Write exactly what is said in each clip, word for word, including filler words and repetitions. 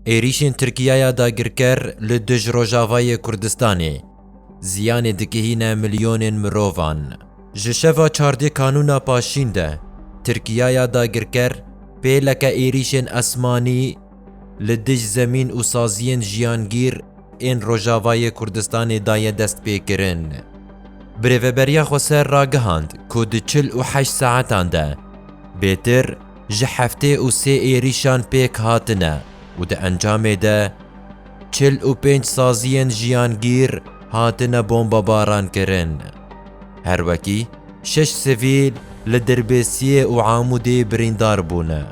Êrîşên Tirkiyaya dagirker li dij Rojavayê Kurdistanê ziyanê dikihîne milyonên mirovan. Ji şeva çardê Kanûna Paşîn de Tirkiyaya dagirker pêleke êrîşên esmanî li dij zemîn û saziyên jiyangîr ên Rojavayê Kurdistanê daye destpêkirin. Birêveberiya Xweser ragihand ku di çil û heşt saetan de bêtir ji heftê û sê êrîşan pêk hatine û di encamê de çil û pênc saziyên jiyangîr hatine bombebaran kirin. Her wekî şeş sivîl li Dirbêsiyê û Amûdê birîndar bûne.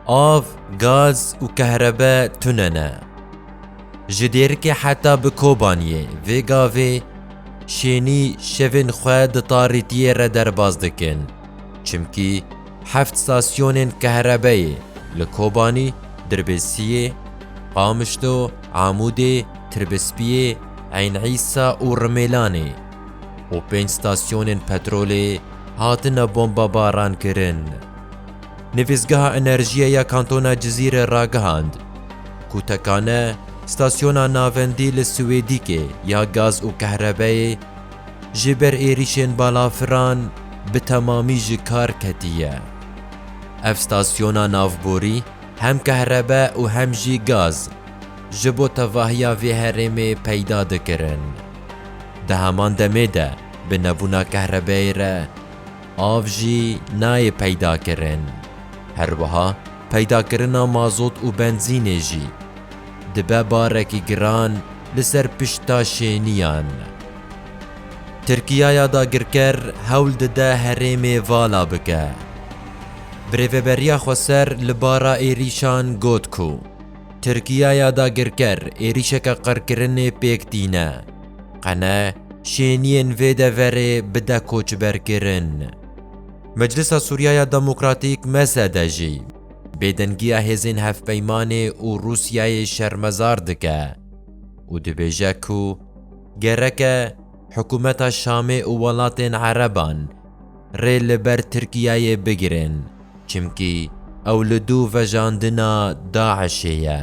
Av, gaz û kehrebe tune ne. Ji Dêrikê heta bi Kobaniyê vê gavê şênî şevên xwe di tarîtiyê re derbas dikin. Çimkî heft stasyonên kehrebeyê li Kobanî, Dirbêsiyê, Qamişlo, Amûdê, Tirbispiyê, Eyn Îsa û Rimêlanê û pênc stasyonên petrolê hatine bombebaran kirin. Nivîsgeha Enerjiyê ya Kantona Cizîrê ragihand ku tekane stasyona navendî li Swêdîkê ya gaz û kehrebeyê ji ber êrîşên balafiran bi temamî ji kar ketiye. Ev stasyona navborî hem kehrebe û hem jî gaz ji bo tevahiya vê herêmê peyda dikirin. Di heman demê de bi nebûna kehrebeyê re av jî nayê peydakirin. Her wiha peydakirina mazot û benzînê jî dibe barekî giran li ser pişta şêniyan. Tirkiyaya dagirker hewl dide herêmê vala bike. Birêveberiya Xweser li bara êrîşan got ku Tirkiyaya dagirker êrîşeke qirkirinê pêk tîne. Qene şêniyên vê deverê bide koçberkirin. Meclisa Sûriyaya Demokratîk, M S D, jî bêdengiya hêzên hevpeymanê û Rûsyayê şermezar dike û dibêje ku gereke hikûmeta Şamê û welatên Ereban rê li ber Tirkiyeyê bigirin, çimkî ew li dû vejandina DAIŞê ye.